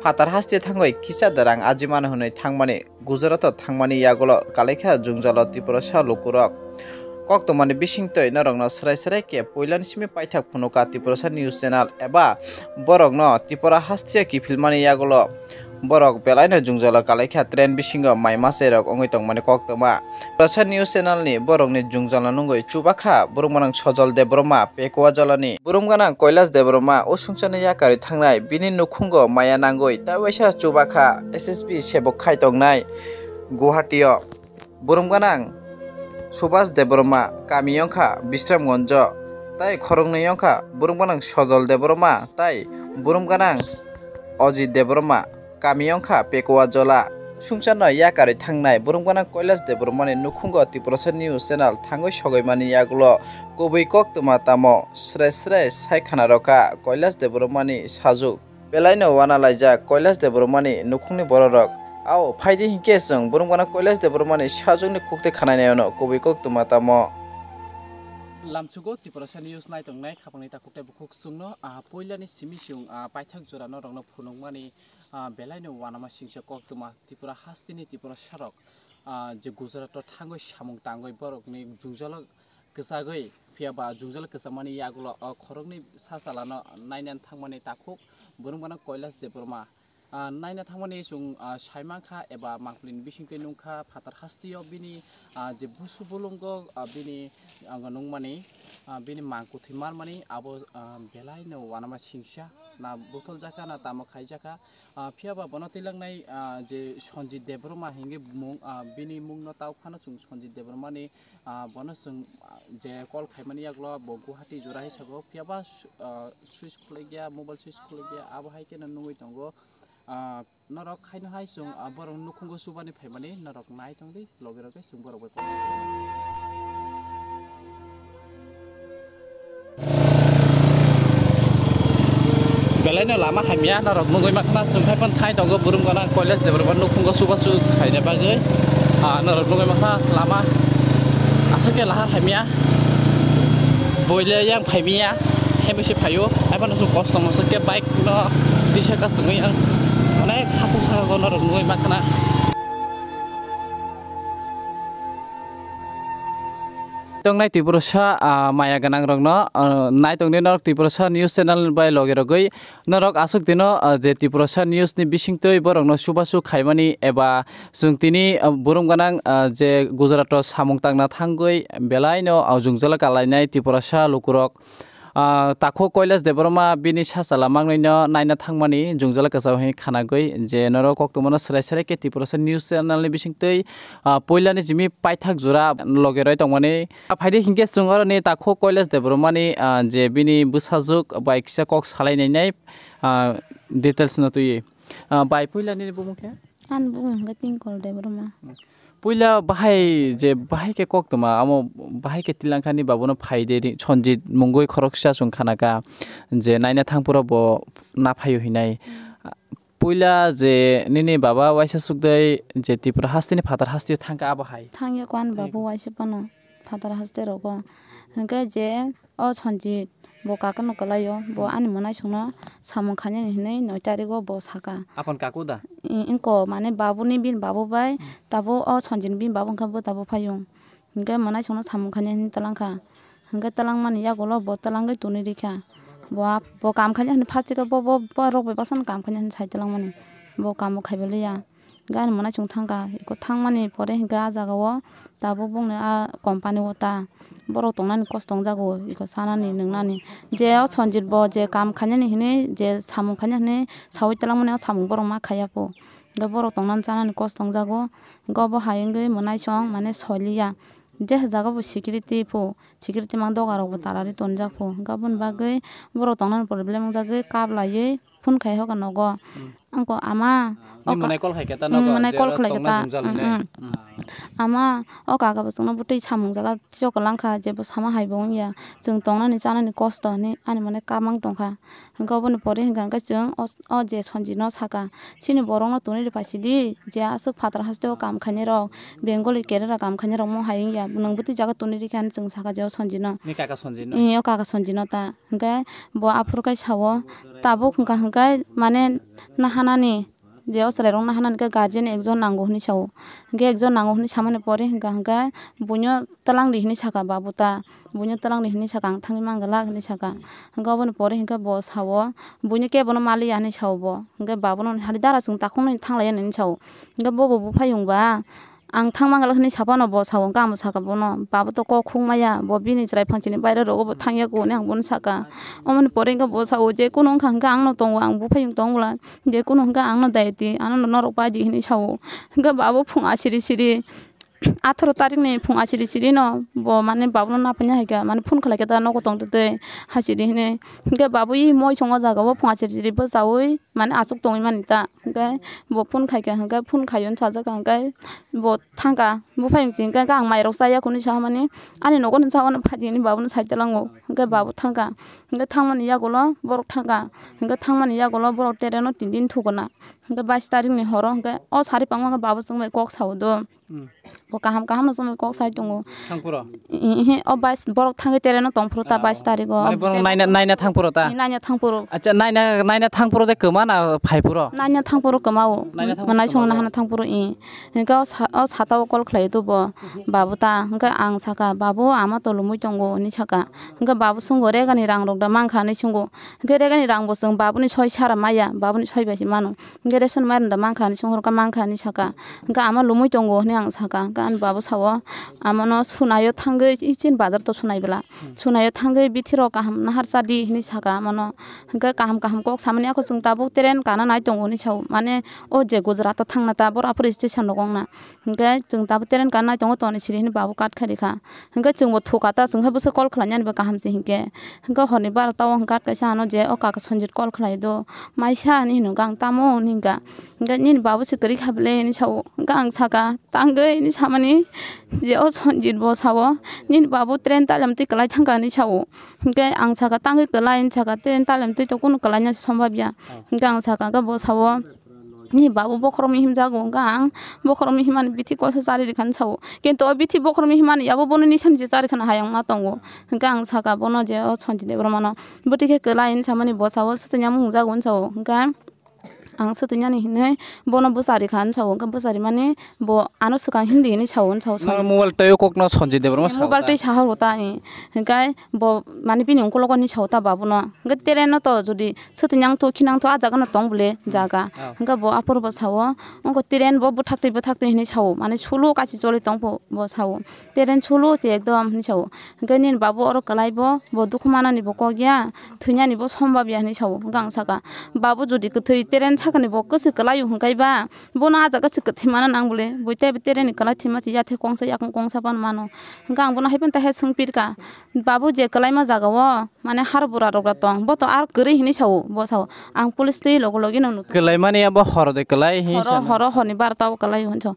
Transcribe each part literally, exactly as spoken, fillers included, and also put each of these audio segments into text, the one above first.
phatar haste thangwi kisa derang ajimano hwnwi thangmani Gujarato thangmani yagulo kalaikha jwngjalo Tiprasa lukurok. Koktwmani bisingtwi norokno srai srai khe puilani simi paithak phunukha Tiprasa News Channel eba borokno Tripura hasteo kiphilmani yagulo borok belaino jwngjalo kalaikha train bisingo mai masairok wngwi tongmani koktwma. Tiprasa News Channel ni borokni jwngjalo nungwi chubakha borok manang Sojol Debbarma, Pekua Jolani borok manang Kailash Debbarma, o sungchano yakarwi thangnai bini nukhungo maya nangwi tai waisa chubakha S S B sebok khai tongnai Guwahati o. Burum gwnang Subhas Debbarma, kami wngkha Bisramganjo, tai khoroknwi wngkha burum gwnang Sojol Debbarma tai burum gwnang Ajit Debbarma, kami wngkha Pekua Jola. Sungcharno yakarwi thangnai burum gwnang Kailash Debbarmani nukhungo Tiprasa News Channel thangwi sogoimani yagulo kubui koktwma tamo sre sre sai khana rwkha Kailash Debbarmani sajwk. Belaino wanalaijak Kailash Debbarmani nukhungni bororok. Ao, phaidi hinkhe chwng burum gwnang Kailash Debbarmani sajwkni khuktwi khanainaino kubui koktwma tamo. Lamchugo Tiprasa News naitongnai khapangni takhuk tei bukhuk chwngno, ah, puilani simi chwng, ah, paithak jora norokno phunukmani, ah, belaino wanama singcha koktwma Tripura hasteni Tiprasarok, ah, je Gujarat o thangwi samung tangwi borokni jwngjalo kwchagwi, phiya ba jwngjal kwchangmani yagulo o khoroknwi sachalano nainani thangmani takhuk burum gwnang Kailash Debbarma. Ah, naina thangmani chwng, ah, saimankha eba mangpilini bisingtwi nungkha phatar hasteo bini, ah, je busu bolongo, ah, bini, ah, nungmani, ah, bini mang kwthwi marmani abo, ah, belaino wanama singsa na butholjakha na tamo khaijakha. Ah, phiya ba bono twilangnai, ah, je Sanjit Debbarma hinwi mung, ah, bini mungno tao phano chwng Sanjit Debbarmani, ah, bono chwng, ah, je call khaimani yagulo bo Guwahati jora hai sago, phiya ba su-, ah, switch khulai gya, mobile switch khulai gya, abo hai kheno nungwi tongo. Ah, norok haino hai chwng, ah, borok nukhungo chubani phaimani norok nai tongdi, logi rok tei chwng borok bai kok. Belaino lama hamya, norok nugwi mankha, chwng hai phano thai tongo, burum gwnang Kailash Debbarma nukhungo chubachu khaina bagwi. Ah, norok nugwi mankha lama aswk khe lahar hamya, boile yang phaimya, hemisi phaio, hai phano chwng kosto mosto khe bike no tisa ka chwngwi ang onek hapung saka go norok nugwi mankha. Tongnai Tiprasa, ah, maya gwnang rokno, ah, nai tongdi norok Tiprasa News Channel bai logi rogwi norok aswk dino, ah, je Tiprasa News ni bisingtwi borokno chubachu khaimani eba chwng tini, ah, burum gwnang, ah, je Gujarat o samung tangna thangwi belaino, ah, jwngjal kalainai Tiprasa lukurok. Ah, takhuk Kailash Debbarma bini sachala mangnwino naina thangmani jwngjal kwchao hwnwi khanagwi je norok koktwmano srai srai khe Tiprasa News Channel ni bisingtwi, ah, puilani jimi paithak jora logi roi tongmani. Ah, phaidi hinkhe chwng oroni takhuk Kailash Debbarmani, ah, je bini bwsajwk bai kisa kok salai nainai, ah, details no twiwi. Ah, bai puilani bumung khe? Ani bumung hwnkhe Tinkol Debbarma. Puila bahai je bahai khe koktwma, amo bahai khe tilangkhani babono phaide ri-, Sanjit mungwi khoroksa chwng khanakha je naina thangphuru bo naphaio hinai. Puila je nini baba waisa sukdai je Tripura hasteni phatar hasteo thangkha abo hai. Thangya ko ani baba waisa phano phatar haste rogo. Hwnkhe je o Sanjit bo kakano kwlaio, bo ani mwnaisongno samung khainani hinwi noi tarigo bo saka. Aphan kaku da? I-, ingko mane babuni bini babu bai tabuk o Sanjitni bini babu wngkha bo tabuk phaiyung. Hwnkhe mwnaisongno samung khainani hinwi twlangkha. Hwnkhe twlangmani yagulo bo twlangwi tonwi rikha. Bo ap-, bo kam khainani hinwi phasika bo, bo, bo rok bai bwsano kam khainani hinwi sai twlangmani. Bo kamo khaibai liya. Gari mwnaisong thangkha, eko thangmani pore hinkhe ah jagao tabuk bongni ah company o ta borok tongnani kosto wngjago, eko sanani nwngnani. Je o Sanjit bo je kam khainani hinwi je samung khainani hinwi saui twlangmani o samung borok ma khaiya pho. Hinkhe borok tongnani chanani kosto wngjago, hinkhe obo hai wngwi mwnaisong mane soi liya. Je jagao bo security pho, security mang doga rok bo tala ri tonjak pho, hinkhe aboni bagwi borok tongnani problem wngjagwi kap laiwi phone khai hoka nogo. Angko ama, Ni mwnai call khai khe ta nogo, mwnai call khlai khe ta. Ama o kaka bo chwngno bwtwi samung jaga chok langkha, jebo sama hai bo wngya. Chwng tongnani chanani kosto hinwi ani mwnai kamang tongkha. Hwnkhe oboni pore hwnkha hwnkhe chwng o, o je Sanjit no saka, "Chini borok no tuni rwphaisidi, je aswk phatar haste o kam khainai rok, Bengali kerera kam khainai rok mo hai wngya, nwng bwtwi jaga tuni rikha," hinwi chwng saka je o Sanjit no. Ni kaka Sanjit no? Ee, o kaka Sanjit no ta. Hwnkhe bo aphuru khe sao, tabuk hwnkha hwnkhe mane nahanani je o chwrairokno hana hwnkhe guardian ekjon nango hinwi sao. Hwnkhe ekjon nango hinwi samani pore hwnkha hwnkhe buino twlang di hinwi saka babu ta. Buino twlang di hinwi saka, "Ang thangwi mangala," hinwi saka. Hwnkhe oboni pore hwnkhe bo sao, buino kebono maliya hinwi sao bo. Hwnkhe babuno, "Hari dara chwng takhukno thanglaiya," hinwi sao. Hwnkhe bobo buphayung ba, "Ang thang mangala," hinwi saphano bo sao, hwnkhe amo saka bono, "Babu to kok khuk maya, bo bini chwrai phanchini baire rogo bo thangya kho," hinwi ang bono saka. Omoni pore hwnkhe bo sao, "Je kunu wngkha hwnkhe angno tongo, ang buphayung tongwla, je kunu hwnkhe angno dayati, ano norok pai di," hinwi sao. Hwnkhe babu phung asiri siri, atharo tarikni phung asiri siri no bo mane babuno naphanya hai kha, mane phone khlai khe ta nogo tong twi twi hai siri hinwi. Hwnkhe babu i moi chongo jaga o phung asiri siri bwchaui mane achuk tongwi mani ta. Hwnkhe bo phone khai kha, hwnkhe phone khai o sajak kha, hwnkhe bo thang kha, buphayung si hwnkhe ang mairok chaya khe hinwi sa mani ani nogo no cha o no phai di hinwi babuno sai tlango. Hwnkhe babu thang kha, hwnkhe thangmani yagulo borok thang kha, hwnkhe thangmani yagulo borok train o tin din thukuna. Hwnkhe bais tarikni horo hwnkhe o sari pangma khe babu chwng bai kok sao do. Hmm. Bo kaham kaham no chwng bai kok sai tongo. Thangphuru? Ihi, o bais borok thangwi train o tongphuru ta, ah, bais tarik o. Mane borok naina, naina thangphuru ta? Naina thangphuru. Acha, naina, naina thangphuru de kwma na phaiphuru? Naina thangphuru kwma o. Naina thangphuru. Manai kwma songna o. Hana thangphuru i. Hwnkhe o sa-, o sata o call khlai do bo. Babu ta, hwnkhe ang saka, "Babu, ama to lumui tongo," hinwi saka. Hwnkhe babu swngo, "Regani rang rok da mankha?" hinwi swngo. Hwnkhe regani rang bo chwng babuni soi sara maya, babuni soi bai se mano. Hwnkhe ration mairum da mankha hinwi swngo, hwnkhe mankha hinwi saka. Hwnkhe ama lumui tongo hinwi ang saka. Hwnkhe ani babu sao, "Amano sunaio thangwi, i chini bazar to sunai bwla. Sunaio thangwi bithi rok kaham nahar cha di," hinwi saka amano. Hwnkhe kaham kaham kok samani, ako chwng tabuk train kana nai tongo hinwi sao. Mane o je Gujarat o thangna ta, boro aphuru station rok wngna. Hwnkhe chwng tabuk train kana nai tongo, toni siri hinwi babu kat khai rikha. Hwnkhe chwngbo thuka ta, chwng hai bwswk call khlainani bo kaham se hinkhe. Hwnkhe horni barota o hwnkhe kaisa ano je o kaka Sanjit call khlai do, "Maisa," hinwi hino, hwnkhe ang, "Tamo?" hinwi hwnkha. Hwnkhe, "Nini babu se kwrwi kha bwle?" hinwi sao. Hwnkhe ang saka, "Tangwi," hinwi samani je o Sanjit bo sao, "Nini babu train talam twi kwlai thangkha," hinwi sao. Hwnkhe ang saka, "Tangwi kwlai?" hinwi saka, "Train talam twi to kunu kwlaina sombab ya." Hwnkhe ang saka, hwnkhe bo sao, "Ni babu bokhorokni himjago," hwnkha ang, "Bokhorokni himani bithi kolsa chari rikha," hinwi sao. Kintu o bithi bokhorokni himani yabo bono nisani je chari khana hayung ma tongo. Hwnkha ang saka bono je o Sanjit Debbarmano, "Bwtwi khe kwlai," hinwi samani bo sao, "Swtwini amo himjago," hinwi sao. Hwnkha ang swtwinani hinwi bono bwchari kha hinwi sao. Hwnkha bwchari mani bo ano swkang hindi hinwi sao, hinwi sao. Mobile twi o kokno Sanjit Debbarma sao ta? Mobile twi sahoro ta, hwnkha bo mani bini ungkologo hinwi sao ta babuno. Hwnkha train no to jodi swtwi nang thok, khinang thok, ah jaga no tong bole jaga. Oh. Hwnkhe bo aphuru bo sao, wngkha train bo bwthak twi bwthak twi hinwi sao, mane sulu kaisa choli tong pho bo sao. Train sulu se ekdom hinwi sao. Hwnkhe nini babu oro kwlai bo, bo dukhu manani bo kok ya, thwinani bo sombab ya hinwi sao. Hwnkhe ang saka, "Babu jodi kwthwi train sakani bo kwchwk kwlai o hwnkhe ba, bono ah jaga se kwthwi mana nang bole, bo tei train ni kwlai thwima se yathe kongsa yakung kongsa phano mano." Hwnkhe ang bono hai phano ta hai swng pirka, "Babu je kwlaima jaga o, mane har bura rok da tong, bo to ar kwrwi hinwi sao," bo sao. Ang police twi logo logi no nutung. Kwlai mani abo horo de kwlai hinwi horo, sao. Horo horni barota o kwlai hinwi sao.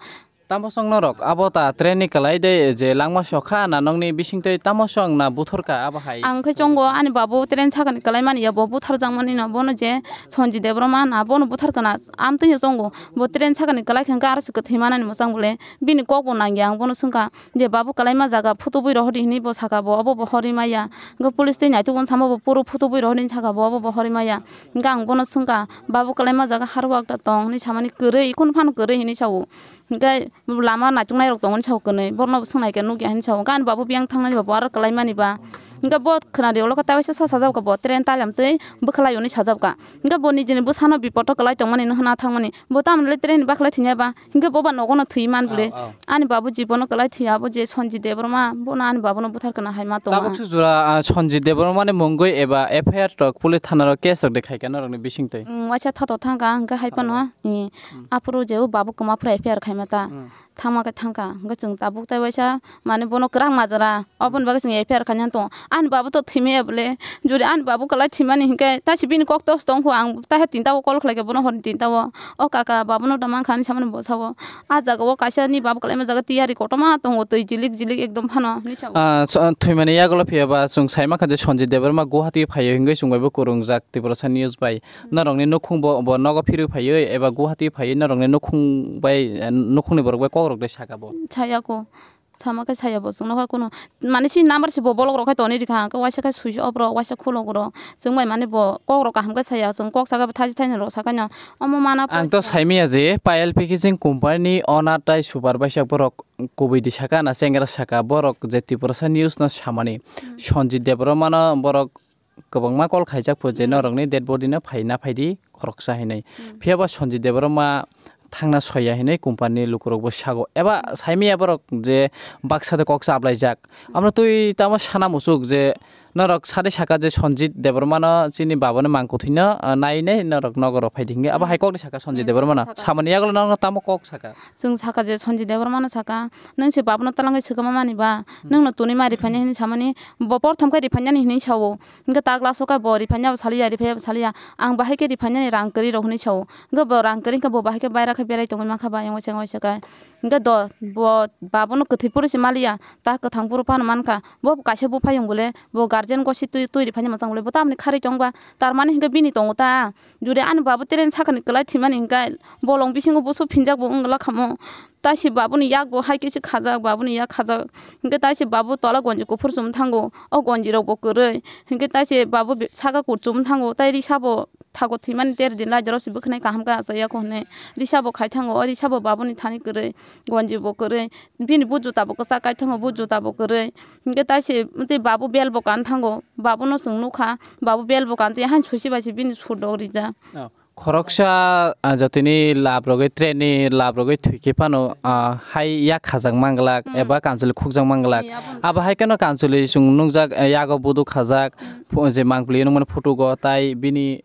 Tamo song norok abo ta train ni kwlai de je langma sokha na nokni bising twi tamo song na buthor ka abo hai? Ang khe chongo ani babu train sakani kwlai mani ya bo buthar jak mani no, bono je Sanjit Debbarma na bono buthar kana amtwi no chongo. Bo train sakani kwlai khe hwnkhe aro se kwthwi manani mwchang bole bini kok bo nang ya, ang bono swngkha. Je babu kwlaima jaga photo bui rohordi hinwi bo saka, bo obo bo horwi maya. Hwnkhe police twi naituk wng samo bo puro photo bui rohordi hinwi saka, bo obo bo horwi maya. Hwnkhe ang bono swngkha, "Babu kwlaima jaga harwak da tong?" hinwi samani, "Kwrwi, ikhun phano kwrwi," hinwi sao. Hwnkhe lama naituknai rok tongo hinwi sao kwnwi, borno bo swngnai khe nukya hinwi sao. Hwnkhe ani babu biyang thangnani ba bo aro kwlaimani ba. Hwnkhe bo khwnadi ulo khe ta waisa sa sajabkha, bo train talam twi bwkhalai hinwi sajabkha. Hwnkhe bo nijini bwsano bipodo kwlai tongmani no hwna thangmani. Bo tamoni le train ni bakhlai thwinai ba, hinkhe bo ba nogo no thwi man bwle. Oh, oh. Ani babu jibono kwlai thwi abo je Sanjit Debbarma, bono ani babu no buthar kana hai ma tongo. Tabuk se jora, ah, Sanjit Debbarma ni mungwi eba F I R rok police thana rok case rok de khai kha norok ni bising twi. Mm, waisa thato thang kha, hinkhe hai phano, oh, i, hmm, aphuru je o babu kwma phuru F I R khai ma ta. Hmm. Thangma khe thang kha, hinkhe chwng tabuk tai waisa mane bono kwrak majra, oboni bagwi chwng F I R khai nang tongo. Ani babu to thwimaya bole. Jodi ani babu kwlai thwimani hinkhe, taisi bini kok tos tongkho, ang tahe tinta o call khlaikha bono horni tinta o. O kaka, babuno da mankha ani samani bwsao. A jaga o kaisa ni babu kwlaima jaga tiyari kotorma tongo, twi jilik jilik ekdom phano, hinwi sao. Ah, so, thwimani yagulo phiyaba chwng sai mankha je Sanjit Debbarma Guwahati phaio hingwi chwng bai bo kwrwngjak Tiprasa News bai. Norokni nukhung bo, bo nogo phirwi phaiwi eba Guwahati phaiwi norokni nukhung bai, eh, nukhungni borok bai kokrok de saka bo. Sayako. Sama khe saya bo chwngno kha kunu. Mane chini number se bo bolok rok khai toni rikha, hwnkhe waisa khe switch off rok, waisa khulok rok. Chwng bai mane bo kok rok kaham khe saya, chwng kok saka bo thachi thaini rok saka no. Omo mana ang to saimaya je Payal Packaging Company ni owner tai supervisor borok kubui di saka na chengra saka borok je Tiprasa News no samani. Hmm. Sanjit Debbarma no borok kwbangma call khaijak pho je Hmm. norokni dead body no phai na phaidi khoroksa hinwi. Hmm. Phiya ba Sanjit Debbarma thangna soya hinwi company ni lukurok bo sago. Eba saimaya borok je baksa de kok chaplaijak. Amo twi tamo sana musuk je norok sade saka je Sanjit Debbarma no chini baba ni mang kuthwi no, ah, nai nai norok nogo rok phaidi hinwi. Abo Hmm. hai kok de saka Sanjit Hmm, Debbarma no. Saka. Samani yagulo norok tamo kok saka. Chwng saka je Sanjit Debbarma no saka, "Nwng se baba no talangwi swkama mani ba, Hmm. nwng no tuni ma riphainai?" hinwi samani, bo porthom khe riphainani hinwi sao. Hingke ta glass o khe bo riphaina bo saliya, riphaina bo saliya. Ang bahai khe riphainani rang kwrwi rok hinwi sao. Hingke bo rang kwrwi khe bo bahai khe baira khe berai tongwi mankha ba, ayang waisa, ayang waisa khe. Hingke do bo babono kwthwi phuru se maliya, ta kwthang phuru phano mankha. Bo kaisa buphayung bole, bo guardian gosi twi, twi riphaina mwchang bole, bo tamoni kharwi tongba. Tarmani hingke bini tongo ta. Jodi ani babu teren sakani kwlai thwimani hingke bolong bisingo busu phinjak bo wngla khamo. Taisi babuni yak bo hai khe se khajak, babuni yak khajak. Hingke taisi babu tola gonji kuphur chum thango, o gonji rok bo kwrwi. Hingke taisi babu be-, saka kuchum thango, tai risa bo thago thwimani ter din lai jorok se bwkhanai kaham khe achai ya kho hinwi. Risa bo khai thango, o risa bo babuni thani kwrwi, gonji bo kwrwi. Bini bu juta bo kwchak kai thango, bu juta bo kwrwi. Hingke taisi tei babu bel bo kan thango, babuno chwng nukha, babu bel bo kan tei han susi bai se bini sudok rijak. Oh. Khoroksa, ah, jotoni lab rogwi, train ni lab rogwi thwikhe phano, ah, hai yak khajak manglak Hmm. eba kanchwlwi khukjak manglak. Iya, aboni Abo hai kheno kanchwlwi chwng nukjak, eh, yago buduk khajak, Hmm. pho-, je mangpili nukmani photo go, tai bini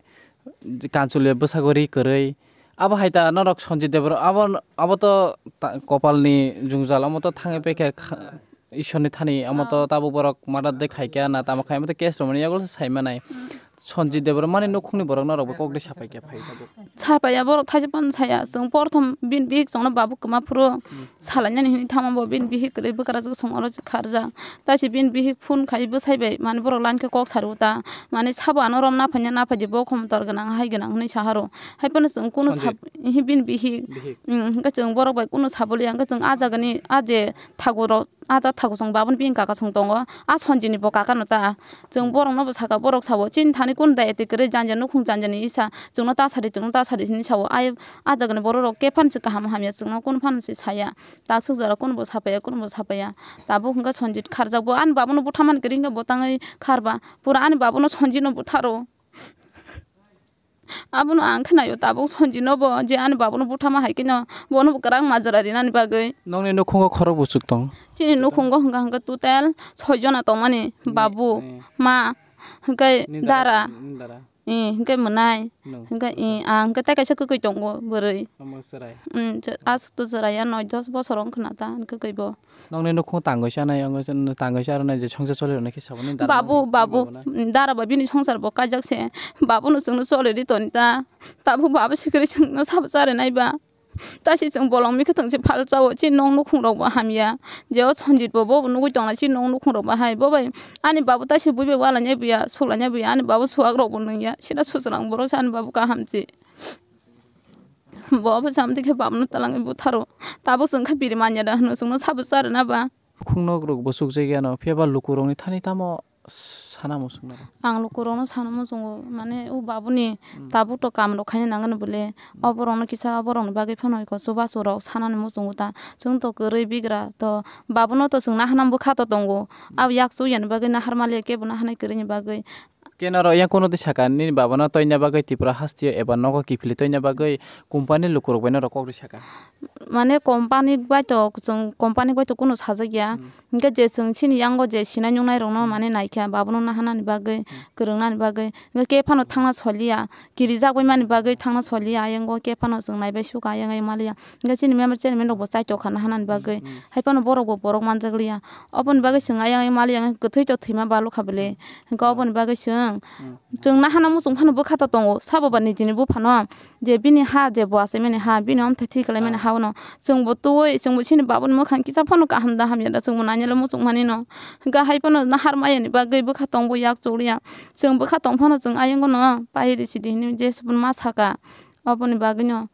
kanchwlwi bwsago ri kwrwi. Abo hai ta norok Sanjit Debbarma, abo, abo to ta-, kopalni jwngjal, omo to thangwi paikha kha-, Ishorni thani, omo to Ah. tabuk borok mada de khaikha na tamo khai, omo to case romani yagulo se sai manai. Hmm. Sanjit Debbarmani nukhungni borok norok bo kok de sapai khe phai tabuk. Sapaya borok thaisa phano saya. Chwng porthom bini bihik chwngno babu kwma phuru Hmm. salainani hinwi thangma bo bini bihik kwrwi bwkrajwk song oro kharjak. Taisi bini bihik phone khai bwsai bai mani borok line khe kok sari o ta. Mani sabo ano rom naphanya naphaidi bo khom tor gwnang hai gwnang hinwi saharo. Hai phano chwng kunu Sanjit. sab-, hi bini bihik. Bihik. Hmm, hwnkhe chwng borok bai kunu saboliya hwnkhe chwng ah jagani ah je thakurok. Ah, ta thago chwng babuni bini kaka chwng tongo. Ah, Sanjini bo kaka no ta. Chwng borok no bo saka, borok sao, "Chini thani kun dai ete kwrwi janja nukhung janjani isa. Chwngno ta sadi, chwngno ta sadi," hinwi sao. Ai, ah, jagani borok rok khe phan se kaham hamya, chwngno kun phan se saya. Taksuk jora kun bo sapaya, kun bo sapaya. Tabuk hwnkhe Sanjit kharjak bo. Ani babuno butha mani kwrwi hwnkhe bo tangwi kharba. Pura ani babuno Sanjit no butharo. Abono ang khnayo tabuk Sanjino bo je ani babono buthama hai kheno bono bo kwrang majra rinani bagwi. Nokni nukhungo khorok buchuk tong? Chini nukhungo hwnkha hwnkha total soi jona tongmani, Ni-, babu, eh. ma, hwnkhe Ni dara, dara. ni dara. Eh, hwnkhe mwnai. No. Hwnkhe, eh, ang hwnkhe tai kaisa kwkwi tongo bwrwi. Omo chwrai. Mm, che-, aswk to chwrai ya noi dos bosor wng khna ta hwnkhe kwkwi bo. Nokni nukhung tangwi chanai, wngo chwng tangwi cha rwnai je songsa choli rwnai khe sabo ni dara Babu, no, babu, babu na. mm, dara ba bini songsar bo kaijak se. Babu no chwngno choli ri toni ta. Tabuk babu sikiri chwngno sabo cha rinai ba. Taisi chwng bolong mi kwthwng se phal chao. Chini nok nukhung rok bo hamya. Je o Sanjit bo, bo bo nugwi tongna chini nok nukhung rok bo hai. Bo bai ani babu taisi bui bai wala nya buya, sula nya buya. Ani babu suwak rok bo nung ya. Sina suchwrang borok se ani babu kaham se. Bo bo samti khe babu no talangwi butharo. Tabuk chwng kha biri manya da hwno chwngno sabo cha rwna ba. Khungnok rok bo chukjagwi ano, phiya ba lukurokni thani tamo sana muchungnai? Ang lukurokno sana muchungo, mane o babuni Hmm. tabuk to kam rok khaina nangani bole, Hmm. o borokno kisa borokni bagwi phano iko chubachu rok sanani muchungo ta. Chwng to kwrwi bigra to, babuno to chwng naharnani bwkha to tongo. Hmm. Abo yak chuk yani bagwi nahar maliya kebo naharnai kwrwini bagwi. Khe norok yang kuno twi saka, nini babano toina bagwi Tripura hasteo eba nogo kiphilwi toina bagwi company lukurok bai norok kok rwi saka? Mane company bai to chwng company bai to kuno sajak ya. Hmm. Hwnkhe je chwng chini yango je sinai nuknai rokno Hmm. mane naikha, babono nahanani bagwi, Hmm. kwrwngnani bagwi. Hwnkhe khe phano thangna soliya, kirijak bai mani bagwi thangna soliya, ayango khe phano chwng naibai suka, ayang ayang maliya. Hwnkhe chini member chairman rokbo chaitokha nahanani bagwi. Hmm. Hai phano borokbo borok manjakliya. Oboni bagwi chwng ayang ayang maliya, kwthwi to thwima balokha bele. Hmm. Hwnkhe oboni bagwi chwng, Hmm. chwng nahana muchung phano bwkha to tongo, sabo ba nijini buphano. Je bini ha, je bo achaimani ha, bini omthai thwi kalaimani Ah. ha uno. Chwngbo twi, chwngbo chini babuni mwkhang kisa phano kaham da hamya da chwngbo nainelo muchung manino. Hwnkhe hai phano nahar mayani bagwi bwkha tongbo yak chukliya. Chwng bwkha tong phano chwng ayang no pai risi di hinwi je subun ma saka. Oboni bagwino.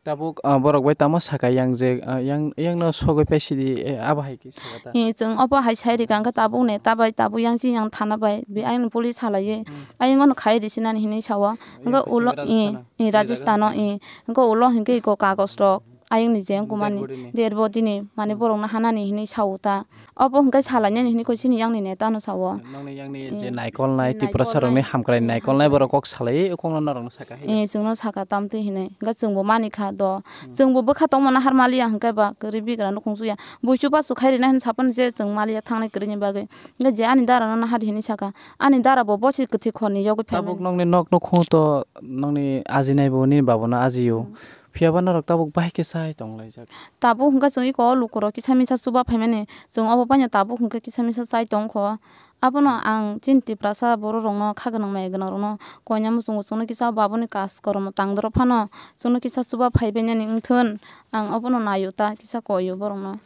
Tabuk, ah, borok bai tamo saka yang je, ah, yang, yang no sogwi pai sidi, eh, abo hai khe saka ta. Hi, chwng obo hai sai rika hwnkhe tabuk ne ta bai tabuk yang chini yang thana bai. Bi ayang police halaiwi. Hmm. Ayang no khai risi nani hinwi sao. Hwnkhe Ayang ulo, kaisa i, Rajasthan-o. I, Rajasthan-o, Rajasthan. I. Hwnkhe ulo hwnkhe iko kagos rok. Ayang ni je wngkuma ni. Dead body ni. Dead body ni, mane Hmm. borok no hanani hinwi sao ta. Obo hwnkhe salainani hinwi koi chini yang ni neta no sao. Nokni yang ni je Eh, naikolnai, Tiprasa rokni naikolnai. Hamkrai Hmm, naikolnai hamkrai. Borok kok salai, kok no norok no saka hai. Eh, chwng no saka tamtwi hinwi. Hwnkhe chwngbo mani kha do. Hmm. Chwngbo bwkha tongma nahar maliya hwnkhe ba kwrwi bigra nukhung suya. Buichu basu khai rina hin sapani je chwng maliya thangnai kwrwini bagwi. Hwnkhe je ani dara no nahar hinwi saka. Ani dara bo bosi kwthwi khorni yogwi Tabuk phaimani. Nokni nok nukhung to nokni ajinai bo nini baba no ajiyo. Hmm. Phiya ba norok tabuk bahai khe sai tong laijak. Tabuk hwnkhe chwng iko lukurok kisa misa chuba phaimani. Chwng obo baino tabuk hwnkhe kisa misa chai tongkho. Abono ang chini Tiprasa borok rokno kha gwnang maya gwnang rokno koina muchungo chwngno kisa baboni kas kormo tangdoro phano chwngno kisa chuba phaibainani wngthun ang obono naio ta kisa koio borokno.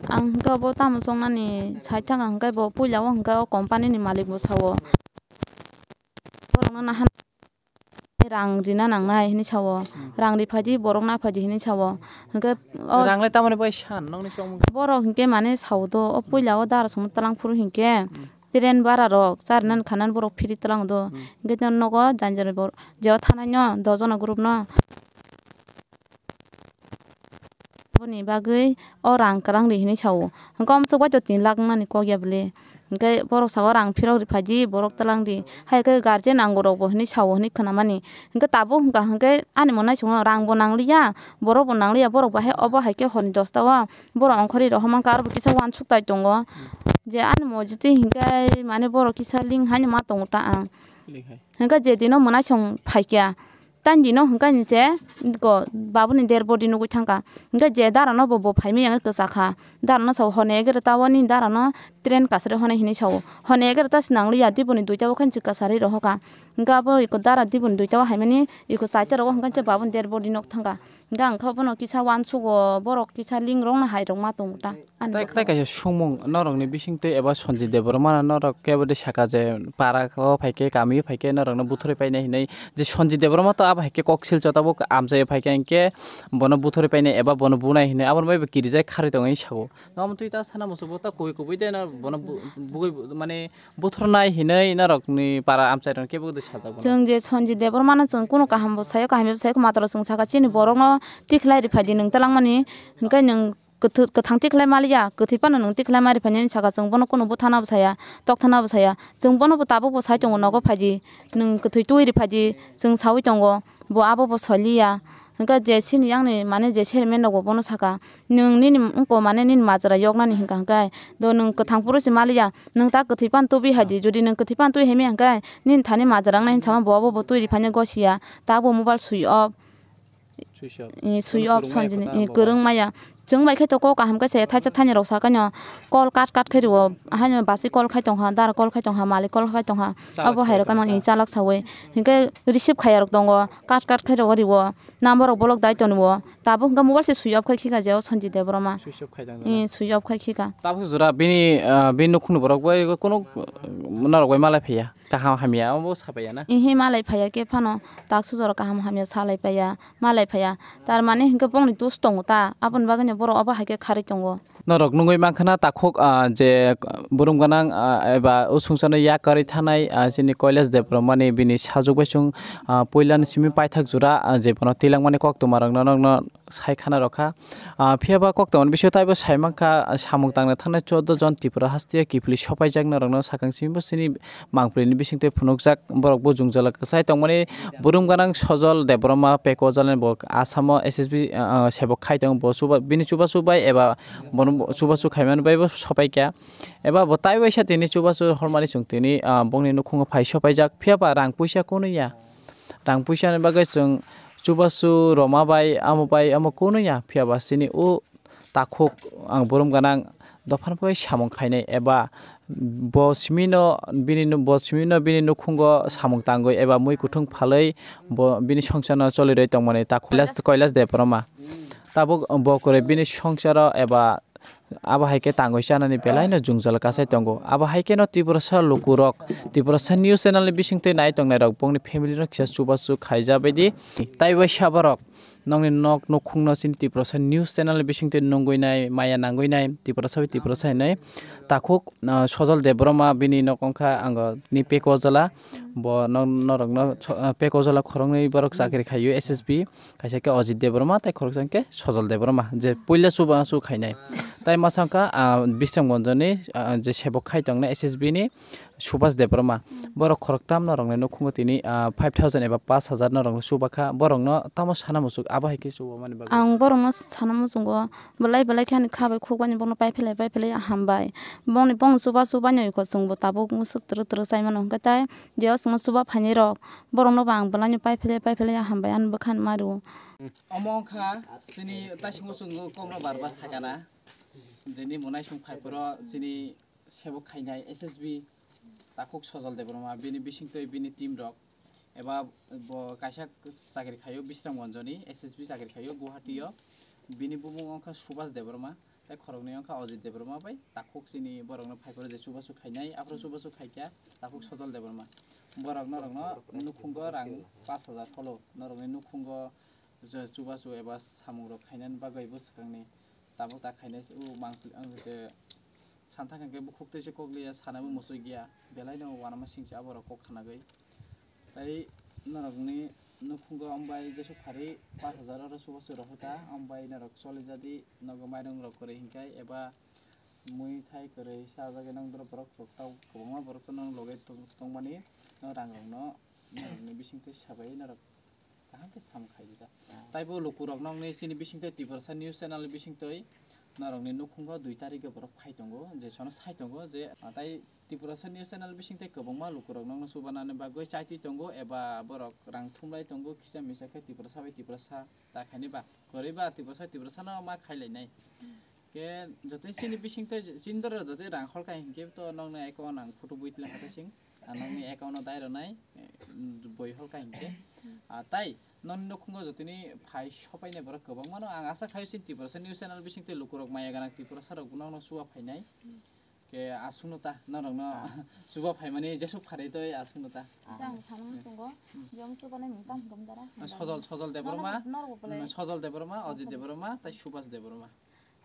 Ang hwnkhe obo tamo chongnani side thang ang hwnkhe bo puila o hwnkhe o company ni malik bo sao. Borokno nahan rang rina nangnai hinwi sao. Hmm. Rang ri phaidi borok na phaidi hinwi sao. Hwnkhe o Rang le tamoni bai san nokni chongmung. Borok hwnkhe mane sao do o puila o dara songno twlang phuru hwnkhe Hmm. train bara rok charnan Hmm. khanan borok phiri twlang do. Hmm. Hwnkhe nogo janjani bor-, jeo thanai no dojono group no. Aboni bagwi o rang kwrang ri hinwi sao. Hwnkhe omo chukbai to tin lakh wngnani kok ya bwle. Hwnkhe borok sao rang phirok ri phaidi borok twlang di. Hai khe guardian angorok bo hinwi sao hinwi khwnamani. Hwnkhe tabuk hwnkha hwnkhe ani monai chwngno rang bo nangliya, borok bo nangliya, borok bahai obo hai khe horni dosta o borok ongkhorwi rohorma khe aro bo kisa uansuk tai tongo. Je ani mojiti hwnkhe mane borok kisa ling haino ma tongo ta ang. Ling hai. Hwnkhe je dino monai chwng phaikya, Tani dino hwnkhe ni je go babuni dead body nugwi thangkha. Hwnkhe je dara no bo, bo phaimaya wngwi kwchakha. Dara no sao hone egere ta o nini dara no train kasari hone hinwi sao. Hone egere ta se nangliya diboni duita o khe se kwchari rohorkha. Hwnkhe abo iko dara diboni duita o haimani iko chaita rogo hwnkhe se babuni dead body nuk thangkha. Hwnkhe ang khe bono kisa uansugo borok kisa ling rok no hai rok ma tongo ta. Ani Tai, bwkhao. Tai kaisa sumung norokni bisingtwi eba Sanjit Debbarma no norok kebo de saka je para o phaikhe kami o phaikhe norokno buthorwi painai hinwi je Sanjit Debbarma to abo haikhe kok silcho tabuk amchai o phaikhe hinkhe bono buthorwi painai eba bono bunai hinwi aboni bai bo kirijak kharwi tongwi sago. Tamo twi ta sana muchungo ta kubui kubui de no bono bu-, bugui mane buthornai hinwi norokni para amchai rok kebo de sajak bono. Chwng je Sanjit Debbarma no chwng kunu kaham bo sayo kaham bo sayo matwrwng chwng saka chini borok no tikhlai riphaidi nwng twlangmani hinkhe nwng kwthwi-, kwthang tikhlai maliya, kwthwi phano nwng tikhlai ma riphainani saka, chwng bono kunu bwthano bo saya, tokthano bo saya. Chwng bono bo tabuk bo sai tongo, nogo phaidi, nwng kwthwi twi riphaidi, chwng saui tongo, bo abo bo soliya. Hwnkhe je chini yang ni mane je chairman rok bo bono saka, nwng nini wngko mane nini majra yoknani hwnkha hwnkhe, do nwng kwthang phuru se maliya, nwng ta kwthwi phano tubui haidi, jodi nwng kwthwi phano twi haimaya hwnkhe, nini thani majra wngnai hinwi sama bo abo bo twi riphaina gosiya, ta bo mobile sui off. Switch off. Eh, swi Bono off kwrwngmaya sanjini, kwtal eh, bo kwrwng bai. Maya. Chwng bai khe to kok kaham khe se thaisa thaini rok sakha no call kat kat khe rwo. Haino basi call khai tongkha, dara call khai tongkha, malik call khai tongkha. Chalak Abo hai sawi rok kamo tongkha. Eh, chalak sawi. Hinkhe receive khaiya rok tongo. Kat kat khe rwo rwo. Number rok block dai tonwo. Tabuk hinkhe mobile se swi off khai khika je o Sanjit Debbarma. Swi off khai tongkha. Eh, swi off khai khika. Tabuk jora bini, ah, bini nukhungni borok bai kono, ah, norok bai malai phaiya. Kaham hamya omo sapai ya na? Ihi malai phaiya khe phano, tak sujoro kaham hamya salai phaiya, malai phaiya. Tar mane hinkhe bongni dus tongo ta, aboni bagwino borok obo hai khe kharwi tongo. Norok nugwi mankha na takhuk, ah, je, ah, burum gwnang, ah, eba o sungsano yak kwrwi thanai, ah, chini Kailash Debbarmani bini sajwk bai chwng, ah, puilani simi paithak jora, ah, je bono twilangmani koktwma rokno nokno sai khana rok kha. Ah, phiya ba kok tongmani bisingo taibo sai mankha, ah, samung tangna thangnai chordo jon Tripura hasteo kiphilwi sopaijak norokno sakang simi bo chini mangpili ni bisingtwi phunukjak, borok bo jwngjala kwchai tongmani burum gwnang Sojol Debbarma Peko Jalani bo Assam o S S B, ah, ah, sebok khai tongo, bo chuba-, bini chubachu bai eba bono chubachu khaimani bai bo sopaikha. Eba bo tai waisa tini chubachu hormani chwng tini, ah, bongni nukhungo phai sopaijak, phiya ba rang puisa kunu ya. Rang puisa ni bagwi chwng chubachu roma bai, amo bai, amo kunu ya, phiya ba chini o takhuk ang burum gwnang dophano bai samung khainai, eba bo simino bini nu-, bo simino bini nukhungo samung tangwi eba mui kuthung phalwi bo bini songsarno cholirwi tongmani takhuk Kailas, Kailas Debbarma. Tabuk bo kwrwi bini songsaro eba abo hai khe tangwi chanani belai no jwngjal kasai tongo. Abo hai kheno Tiprasa lukurok, Tiprasa news channel ni bisingtwi nai tongnai rok bongni family no kisa chubachu khaija baidi. Tai waisa borok nokni nok nukhungno chini Tiprasa news channel ni bisingtwi nungwi nai, maya nangwi nai, Tiprasa bai Tiprasa hinwi takhuk, ah, Sojol Debbarma bini nok wngkha ang ni Peko Jala. Bo nok norokno so-, ah, Peko Jala khoroknwi borok chakri khaio S S B. Kaisa khe Ajit Debbarma tei khoroksa khe Sojol Debbarma, je puila chubachu khainai. Tai masa wngkha, ah, Bisramganjni, ah, je sebok khai tongnai S S B ni Subhas Debbarma. Borok khoroktam norokni nukhungo tini, ah, five thousand eba pash hajar norokno chubakha. Borokno tamo sana muchuk abo hai khe chubamani bagwi. Ang borokno sana muchungo belai belai khe ani kha bai khuk bai borokno paiphelai paiphelai hambai. Bongni bong chubachu bai no iko chwngbo tabuk muchuk twrwk twrwk chai mano hwnkhe tai Dios chwngno chuba phainai rok. Borokno bo ang belai no paiphelai paiphelai hambai ani bwkha ni mario. Omo wngkha chini taisingo chwng kokno barba sakana. Jeni monai song phai phoro chini sebok khainai S S B takhuk Sojol Debbarma bini bisingtwi bini team rok eba bo kaisa chakri khaio Bisramganjni S S B chakri khaio Guwahati o. Bini bumung wngkha Subhas Debbarma. Tei khoroknwi wngkha Ajit Debbarma bai takhuk chini borokno phai phoro je chubachu khainai, aphuru chubachu khaikha takhuk Sojol Debbarma. Borok norokno nukhungo rang pash hajar holo, norokni nukhungo je chubachu eba samungrok khainani bagwi bwswkangni tabuk ta khainai se o mangpili ang je santa khe bukhuk twi se kok liya sanabo muchuk ya, belaino uanama singcha aborok kok khanagwi. Tai norokni nukhungo ambai jesuk phari pash hajar oro chubachu rohorkha, ambai norok choli jadi nogo mairung rok kwrwi hinkhai eba mui thai kwrwi sa jagwi nang borok borok rok tau kwbangma borok to nang loge tong-, tongmani no rang rokno norokni bisingtwi sabai norok kaham khe sam khai di ta. Taibo lukurok nokni chini bisingtwi Tiprasa news channel ni bisingtwi norokni nukhungo dui tarikhe borok phai tongo, je sono sai tongo je, ah, tai Tiprasa news channel bisingtwi kwbangma lukurok nokno chubanani bagwi chaitwi tongo eba borok rang thumlai tongo kisa misa khe Tiprasa bai Tiprasa ta khaini ba kwrwi ba Tiprasa Tiprasa no ma khailainai. Khe jotoni chini bisingtwi chini doro jotoni rang hor kai hinkhe to nokni account ang photo bui tlang kha sing. Ah, nokni account no dai rwnai, eh, boi hor kai hinkhe. Ah, tai nokni nukhungo jotoni phai sopainai borok kwbangma no ang asa khaio chini Tiprasa news channel bisingtwi lukurok maya gwnang Tiprasa rok nokno chuba phainai. Khe aswkno ta norokno chuba phaimani jesuk pharwi twi aswkno ta. Ang sana muchungo, jom chubanai mung tam hwnkhe dara. Sojol, Sojol Debbarma, norok, norok belai. Mm, Sojol Debbarma, Ajit Debbarma, tai Subhas Debbarma.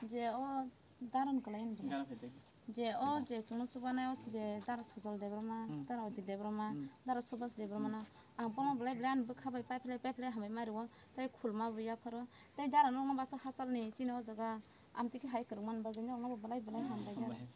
Je o daron kwlai ani bwrwi. Gana phaidi. Je o je chwngno chubanai o je dara Sojol Debbarma, dara Ajit Debbarma, dara Subhas Debbarma no. Ang bono belai belai ani bwkha bai paiphlai paiphlai hambai mari o. Tai khulma bo yapharo. Tai dara nokno basa hachalni chini o jaga amtwi khe hai kwrwngmani bagwi nokno bo belai belai hambai. Hambai.